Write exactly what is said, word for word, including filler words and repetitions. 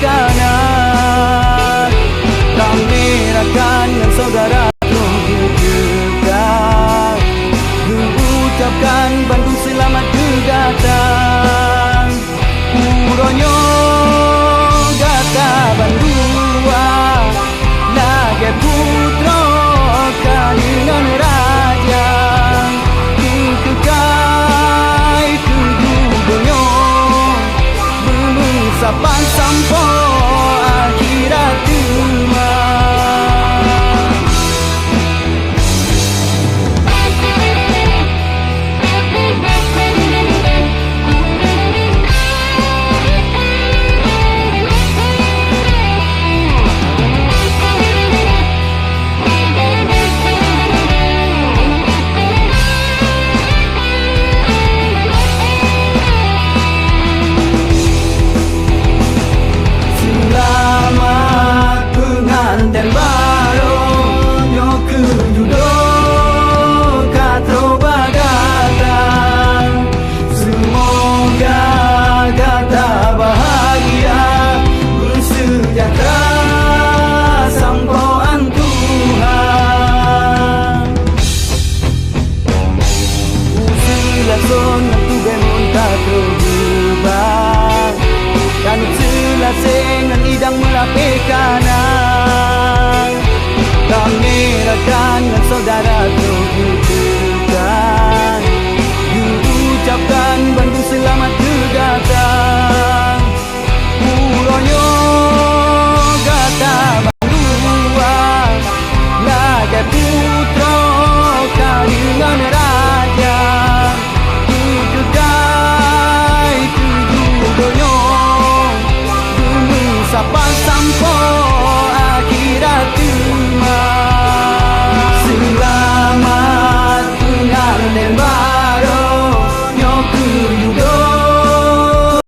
Kana ramé rakan ngon syedara troh geuteuka, geuucapkan bandum seulamat geudatang. Uroe nyoe gata bandua lagèe putroe ka deungon raja, keu keukai keu donya, beumeusapat sampoe akhirat teuma. Seulamat peunganten barô, nyoe keuh judoe ka troh bak gata. Seumoga gata bahagia, beuseujahteura sampoe 'an Tuhan. Useulason nyang tubée mon ka troh geuba, dan seulasée ngon idang meulapéh ka